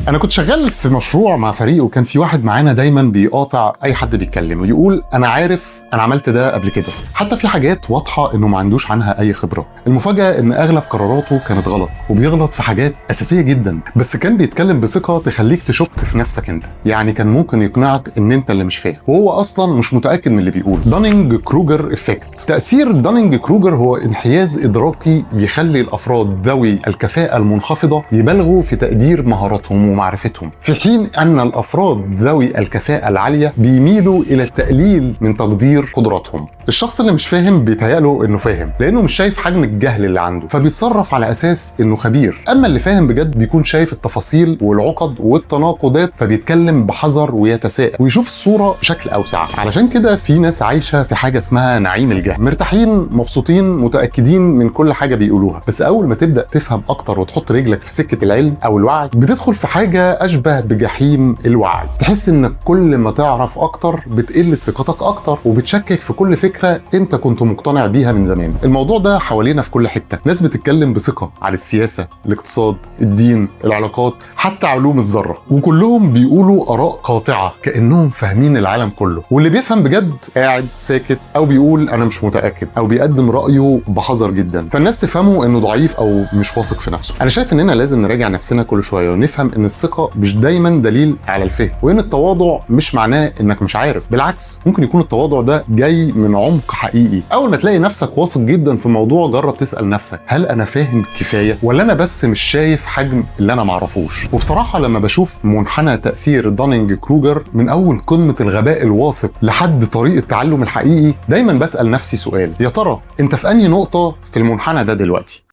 انا كنت شغال في مشروع مع فريق، وكان في واحد معانا دايما بيقاطع اي حد بيتكلم ويقول انا عارف، انا عملت ده قبل كده، حتى في حاجات واضحة انه ما عندوش عنها اي خبره. المفاجاة ان اغلب قراراته كانت غلط، وبيغلط في حاجات اساسية جدا، بس كان بيتكلم بثقة تخليك تشك في نفسك انت. يعني كان ممكن يقنعك ان انت اللي مش فاهم وهو اصلا مش متاكد من اللي بيقوله. دانينج كروجر effect. تاثير دانينج كروجر هو انحياز ادراكي يخلي الافراد ذوي الكفاءة المنخفضة يبالغوا في تقدير مهاراتهم ومعرفتهم، في حين ان الافراد ذوي الكفاءة العالية بيميلوا الى التقليل من تقدير قدراتهم. الشخص اللي مش فاهم بيتهيأله انه فاهم لانه مش شايف حجم الجهل اللي عنده، فبيتصرف على اساس انه خبير. اما اللي فاهم بجد بيكون شايف التفاصيل والعقد والتناقضات، فبيتكلم بحذر ويتساءل ويشوف الصورة بشكل اوسع. علشان كده في ناس عايشه في حاجة اسمها نعيم الجهل، مرتاحين مبسوطين متاكدين من كل حاجة بيقولوها، بس اول ما تبدا تفهم اكتر وتحط رجلك في سكة العلم او الوعي بتدخل في حاجة اشبه بجحيم الوعي. تحس انك كل ما تعرف اكتر بتقل ثقتك اكتر، وبتشكك في كل فكرة انت كنت مقتنع بيها من زمان. الموضوع ده حوالينا في كل حتة، ناس بتتكلم بثقة على السياسة، الاقتصاد، الدين، العلاقات، حتى علوم الذرة، وكلهم بيقولوا اراء قاطعه كانهم فاهمين العالم كله. واللي بيفهم بجد قاعد ساكت، او بيقول انا مش متاكد، او بيقدم رايه بحذر جدا، فالناس تفهمه انه ضعيف او مش واثق في نفسه. انا شايف اننا لازم نراجع نفسنا كل شوية ونفهم ان الثقة مش دايما دليل على الفهم، وان التواضع مش معناه انك مش عارف، بالعكس ممكن يكون التواضع ده جاي من عمق حقيقي. اول ما تلاقي نفسك واثق جدا في موضوع جرب تسال نفسك هل انا فاهم كفاية ولا انا بس مش شايف حجم اللي انا معرفوش. وبصراحة لما بشوف منحنى تاثير دانينج كروجر من اول قمة الغباء الواثق لحد طريق التعلم الحقيقي، دايما بسال نفسي سؤال: يا ترى انت في انهي نقطة في المنحنى ده دلوقتي؟